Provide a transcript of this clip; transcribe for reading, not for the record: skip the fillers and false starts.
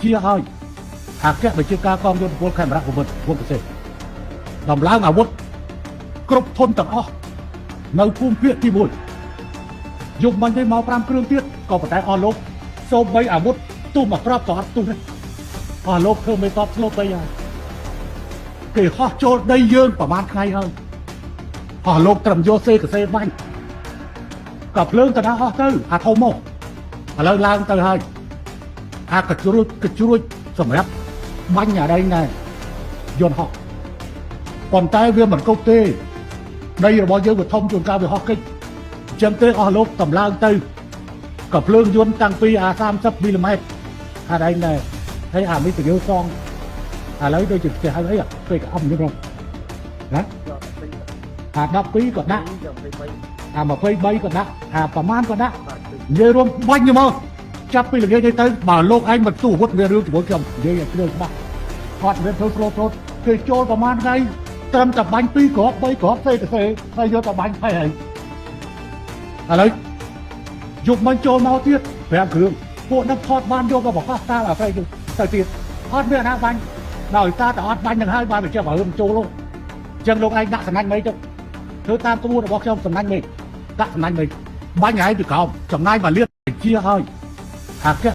ជាឲ្យអគ្គបញ្ជាការកងយោធពលខេមរៈភូមិន្ទភូមិពិសេសដំឡើងអាវុធគ្រប់ធនទាំងអស់នៅភូមិភាគទី1យប់មិញនេះមក5គ្រឿងទៀតក៏ប៉ុន្តែអស់លោកសូម្បីអាវុធទុះមកក្របក៏អត់ទុះដែរអស់លោកធ្វើមេតបស្លូតទៅហើយគេហោះចូលដីយើងប្រហែលថ្ងៃហើយអស់លោកត្រឹមយកសេកសេបាញ់ក៏ភ្លើងទៅដល់អស់ទៅអាធំមកឥឡូវឡើងទៅហើយ អាកជ្រួចកជ្រួចសម្រាប់បាញ់អាដែងដែរយន្តហោះប៉ុន្តែវាមិនគ្រប់ទេដីរបស់យើងវាធំជួនកាលវាហោះកិច្ចអញ្ចឹងទេអស់លោកតម្លើងទៅក៏ភ្លើងយន្តតាំងពីអា30មីលីម៉ែត្រអាដែងដែរហើយអានេះទៅយើងសងឥឡូវដូចជាគេហៅអីពេលក្អំយន្តណាអា12ក៏ដាក់អា23ក៏ដាក់អាប្រមាណក៏ដាក់និយាយរួមបាញ់មក ចាប់ពីល្ងាចនេះទៅបើលោកឯងមិនទូអាវុធមានរឿងជាមួយខ្ញុំនិយាយឲ្យគ្រឿងច្បាស់គាត់មានធ្វើស្លូតស្លូតគេចូលប្រហែលថ្ងៃត្រឹមតែបាញ់2គ្រាប់3គ្រាប់សេទៅសេហើយយកតែបាញ់ផេះហើយឥឡូវយប់មិញចូលមកទៀត5គ្រឿងពួកនឹងថតបានយកមកបង្កោះតាមអាហ្វ្រិកទៅទៀតអត់មានអាណាបាញ់ដោយសារតែអត់បាញ់នឹងហើយបានវាចេះបើរឿងចូលលោកអញ្ចឹងលោកឯងដាក់សំណាញ់មេទៅធ្វើតាមក្បួនរបស់ខ្ញុំសំណាញ់មេដាក់សំណាញ់មេបាញ់ឲ្យពីក្រោមចំណាយមកលៀនជាឲ្យ អគ្គ